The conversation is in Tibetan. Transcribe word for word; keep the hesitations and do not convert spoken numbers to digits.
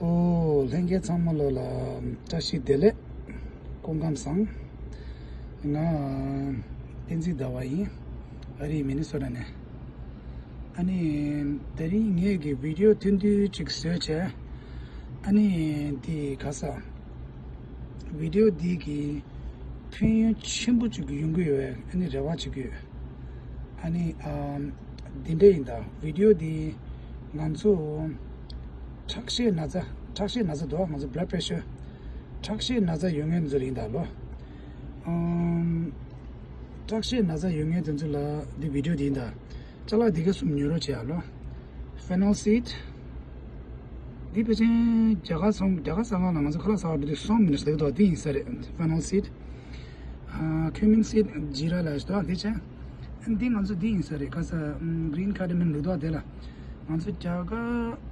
ཨོ། ལྷན་རྒྱས་ཚང་མ་ལོ་ལ་བཀྲ་ཤིས་བདེ་ལེགས། སྐུ་ཁམས་བཟང་། ང་བསྟན་འཛིན་ཟླ་བ་ཡིན། ཨ་རིའི་མི་ནི་སོ་ཊ་ནས། ཨ་ནི་དེ་རིང་ངས་ཀྱི་བི་ཌིའོ་ཐུང་ཐུང་ཅིག་བཟོས་བྱས། ཨ་ནི་དེ་ག་ས། བི་ཌིའོ་འདི་གི་ཕན་ཡོན་ཆེན་པོ་ཅིག་ཡོང་གི་ཡོད་པའི་ཨ་ནི་རེ་བ་བྱེད་ཀྱི་ཡོད། ཨ་ནི་ཨམ། འདི་འདྲ་ཡིན་ད། བི་ཌིའོ་འདི་ང་ཚོ་ཁྲག་ཤེད་ན་ཚ། ཁྲག་ཤེད་ན་ཚ་འདུག་ང་ཚོ་blood pressure། ཁྲག་ཤེད་ན་ཚ་ཡོད་མཁན་ཚོ་ཡིན་ད་ལོ། ཨམ། ཁྲག་ཤེད་ན་ཚ་ཡོད་མཁན་དེ་ཚོ་ལ་འདི་བི་ཌིའོ་འདི་ཡིན་ད། ཅ་ལག་འདི་ག་གསུམ་ཉོ་རོགས་བྱེད་ཨ་ལོ། Fennel seed། འདི་ཕལ་ཆེར་རྒྱ་གར་ཚོང་རྒྱ་གར་ས་ཁང་ལ་ང་ཚོ་ཁ་ལག་ཟ་བ་འགྲོ་དུས་སོང་མི་འདུག་ཟེར་གི་འདུག་འདི་ཡིན་ས་རེད། Fennel seed། ཨ། cumin seed། ཇི་ར་ལ་ཞིག་འདུག་འདི་བྱས། འདི་ང་ཚོ་འདི་ཡིན་ས་རེད། ཁ་ས་green cardamom འདུག་འདུག་དེ་ལ་ང་ཚོ་རྒྱ་གར།